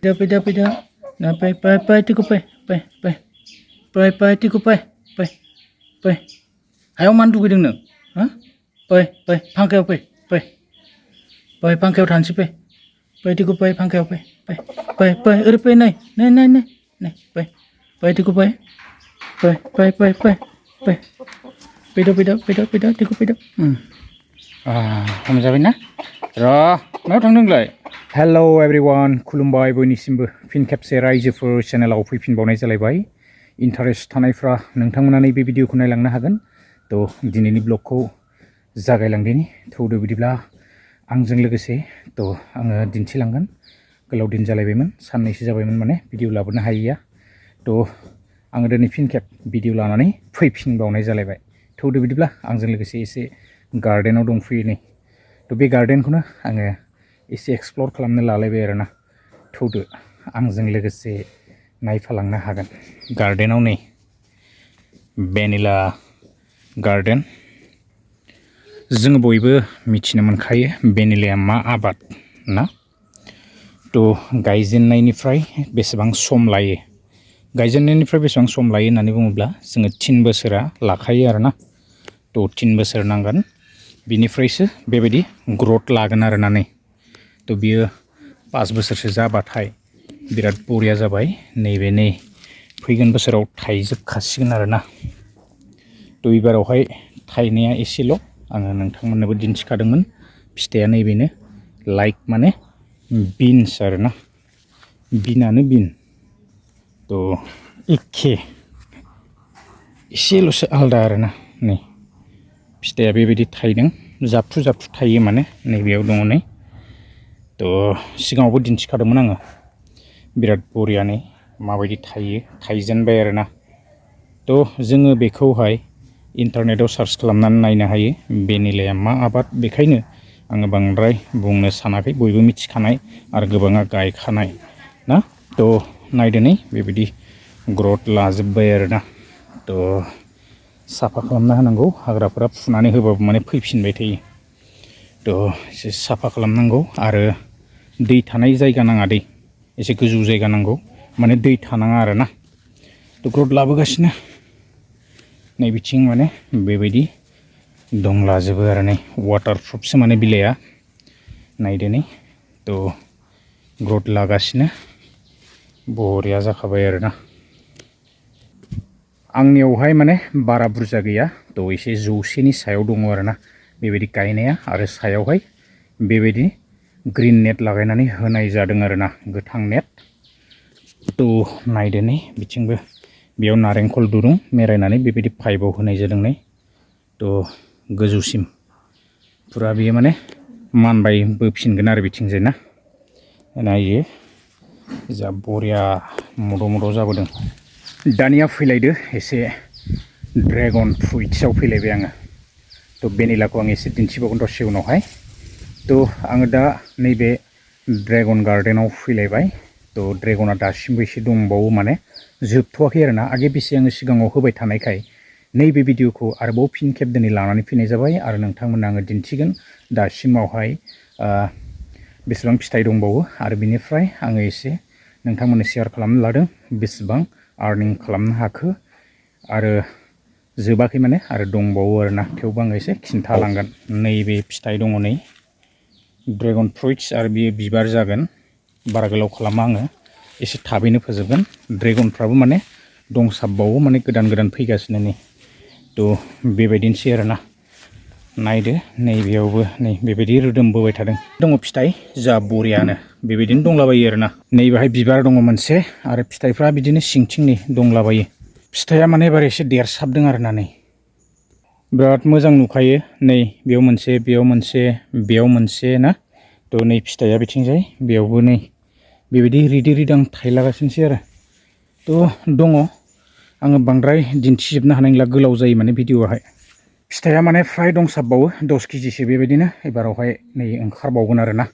Peda. Na pai tiku pai. Tiku pai. Hayaव मानो दुगैदों नों? हा? फांखायाव फै. फांखायाव थानोसै तिku फांखायाव फै. ओरै फै नै. Tiku Peda tiku peda. हमजाबाय ना? मायाव थांदों नोंलाय? हेलौ एवरीवन, खुलुमबाय बयनिसिमबो फिन खेबसे रायजोफोर चेनेलाव फैफिनबावनाय जालायबाय। इन्टारेस्ट थानायफ्रा नोंथांमोना नैबे भिडिअखौ नायलांनो हागोन। दिनैनि ब्लगखौ जागायलांदिनि। थौदो बिदिब्ला आंजों लोगोसे आङो दिन्थिलांगोन। गोलाव दिन जालायबायमोन, साननैसो जाबायमोन माने भिडिअ लाबोनो हायैया। आङो दिनै फिन खेब भिडिअ लानानै फैफिनबावनाय जालायबाय। थौदो बिदिब्ला आंजों लोगोसे एसे गार्डेनाव दंफैयो नै। बे गार्डेनखौनो आङो एसे एक्सप्लर खालामनो लालायबाय आरोना। थौदो आंजों लोगोसे नायफालांनो हागोन। गार्डेनाव नै भेनिला गार्डेन। जोङो बयबो मिथिनो मोनखायो भेनिलाया मा आबाद ना। गायजेननायनिफ्राय बेसेबां सम लायो। गायजेननायनिफ्राय बेसेबां सम लायो होननानै बुङोब्ला जोङो 3 बोसोरा लाखायो आरोना। 3 बोसोर नांगोन बिनिफ्रायसो बेबायदि ग्रथ लागोन आरोना नै। बियो 5 बोसोरसो जाबाथाय बिराद बरिया जाबाय। नैबे फैगोन बोसोराव थाइजोबखासिगोन आरोना। एबारावहाय थाइनाया एसेल'। आङो नोंथांमोननोबो दिन्थिखादोंमोन। फिथाइया नैबेनो लाइक माने बिन्स आरोना। बिनानो बिन। एखे एसेल'सो आलदा आरोना। नै फिथाइया बेबायदि थाइदों। जाबथु थायो माने नैबेयाव दङ नै। सिगाङावबो दिन्थिखादोंमोन आङो। बिराद बरियानो माबायदि थायो, थाइजेनबाय आरोना। जोङो बेखौहाय इन्टारनेटाव सार्च खालामनानै नायनो हायो भेनिलाया मा आबाद। बेखायनो आङो बांद्राय बुंनो सानाखै, बयबो मिथिखानाय आरो गोबाङा गायखानाय ना। नायदो नै बेबायदि ग्रथ लाजोब्बाय आरोना। साफा खालामना होनांगौ। हाग्राफोरा फुनानै होबाबो माने फैफिनबाय थायो। एसे साफा खालामनांगौ आरो दै थानाय जायगा नाङा दै। एसे गोजौ जायगा नांगौ, माने दै थानाङा आरोना। ग्रथ लाबोगासिनो नै बिथिं माने बेबायदि दंलाजोबो आरो नै वाटारप्रुफसो माने बिलाइआ। नायदो नै ग्रथ लागासिनो बरिया जाखाबाय आरोना। आंनियावहाय माने बारा बुरजा गैया। एसे 100नि सायाव दङ आरोना बेबायदि गायनाया। आरो सायावहाय बेबायदि ग्रिन नेट लागायनानै होनाय जादों आरोना, गोथां नेट। नायदो नै बिथिंबो बेयाव नारेंखल दुरुं मेरायनानै बेबायदि पाइपआव होनाय जादों नै। गोजौसिम फुरा बेयो माने मानबाय बोफिनगोन आरो बिथिंजाय ना। नायो जा बरिया मद' जाबोदों। दानिया फैलायदो एसे ड्रेगन फ्रुइट्सआव फैलायबाय आङो। भेनिलाखौ आं एसे दिन्थिबावगोन दसे उनावहाय। आङो दा नैबे ड्रेगन गार्डेनाव फैलायबाय। ड्रेगना दासिमबो एसे दंबावो माने जोबथ'वाखै आरोना। बेसे आङो सिगाङाव होबाय थानायखाय नैबे भिडिअखौ आरोबाव फिन खेब दिनै लानानै फैनाय जाबाय। आरो नोंथांमोननो आङो दिन्थिगोन दासिमावहाय बेसेबां फिथाइ दंबावो। आरो बिनिफ्राय आङो एसे नोंथांमोननो शेयार खालामनो लादों बेसेबां आर्निं खालामनो हाखो। आरो जोबाखै माने आरो दंबावो आरोना। थेवबो आङो एसे खिन्थालांगोन। नैबे फिथाइ दङ नै ड्रेगन फ्रुइट्स, आरो बियो बिबार जागोन। बारा गोलाव खालामा आङो, एसे थाबैनो फोजोबगोन। ड्रेगनफ्राबो माने दंसाबबावो, माने गोदान फैगासिनो नै। बेबायदिनोसै आरोना। नायदो नैबेयावबो नै बेबायदि रोदोमबोबाय थादों। दङ फिथाइ जा बरियानो बेबायदिनो दंलाबायो आरोना। नैबेहाय बिबार दङ मोनसे, आरो फिथाइफ्रा बिदिनो सिंथिं नै दंलाबायो। फिथाइया माने एबार एसे देरसाबदों आरोना नै। बिराद मोजां नुखायो। नै बेयाव मोनसे, बेयाव मोनसे, बेयाव मोनसे ना। नै फिथाइया बिथिंजाय बेयावबो नै बेबायदि रिदि रिदां थायलागासिनोसै आरो। दङ। आङो बांद्राय दिन्थिजोबनो हानाय नंला, गोलाव जायो माने भिडिअ'आहाय। फिथाइया माने फ्राय दंसाबबावो 10 केजिसो बेबायदिनो एबारावहाय नै ओंखारबावगोन आरोना।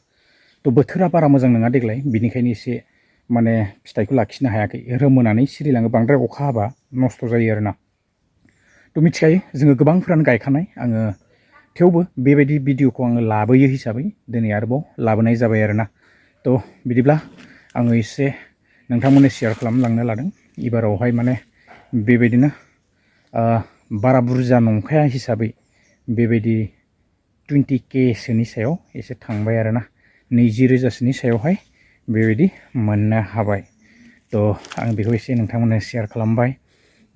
बोथोरा बारा मोजां नङा देग्लाय, बिनिखायनो एसे माने फिथाइखौ लाखिनो हायाखै। रोमोनानै सिरिलाङो, बांद्राय अखा हाबा नस्थ' जायो आरोना। मिथिखायो जोङो गोबांफ्रानो गायखानाय। आङो थेवबो बेबायदि भिडिअ'खौ आङो लाबोयो हिसाबै दिनै आरोबाव लाबोनाय जाबाय आरोना। बिदिब्ला आङो एसे नोंथांमोननो शेयार खालामलांनो लादों। एबारावहाय माने बेबायदिनो बारा बुरजा नंखाया हिसाबै बेबायदि 20K सोनि सायाव एसे थांबाय आरोना 20,000सोनि सायावहाय बेबायदि मोननो हाबाय। थ' आं बेखौ एसे नोंथांमोननो शेयार खालामबाय।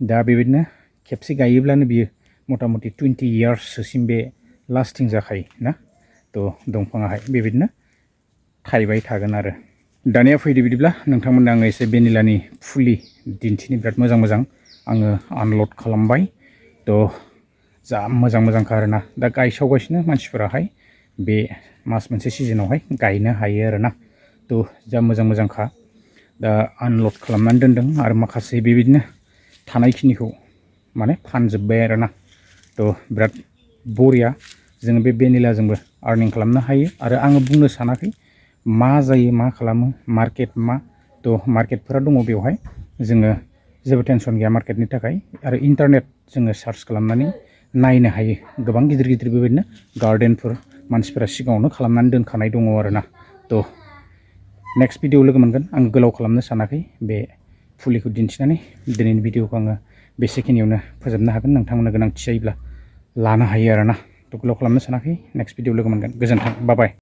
दा बेबायदिनो खेबसे गायोब्लानो बियो मथा मथि 20 इयार्ससिम बे लास्टिं जाखायो ना। थ' दंफाङाहाय बेबायदिनो थाइबाय थागोन आरो। दानिया फैदो बिदिब्ला नोंथांमोननो आङो एसे भेनिलानि फुलि दिन्थिनो बिराद मोजां आङो आनलड खालामबाय। थ' जा मोजांखा आरोना। दा गायसावगासिनो मानसिफोराहाय बे मास मोनसे सिजोनावहाय गायनो हायो आरोना। थ' जा मोजांखा। दा आनलड खालामनानै दोनदों आरो माखासे बेबायदिनो थानायखिनिखौ माने फानजोब्बाय आरोना। थ' बिराद बरिया जोङो बे भेनिलाजोंबो आर्निं खालामनो हायो। आरो आङो बुंनो सानाखै मा जायो मा खालामो मार्केट मा। थ' मार्केटफोरा दङ बेवहाय जोङो जेबो टेनसन गैया मार्केटनि थाखाय। आरो इन्टारनेट जोङो सार्च खालामनानै नायनो हायो। गोबां गिदिर बेबायदिनो गार्डेनफोर मानसिफोरा सिगाङावनो खालामनानै दोनखानाय दङ आरोना। थ' नेक्स्ट भिडिअ लोगो मोनगोन। आं गोलाव खालामनो सानाखै बे फुलिखौ दिन्थिनानै दिनैनि भिडिअखौ आङो बेसेखिनियावनो फोजोबनो हागोन। नोंथांमोननो गोनांथि जायोब्ला लानो हायो आरोना। थ' गोलाव खालामनो सानाखै। नेक्स्ट भिडिअ लोगो मोनगोन। गोजोन्थों। बाय बाय।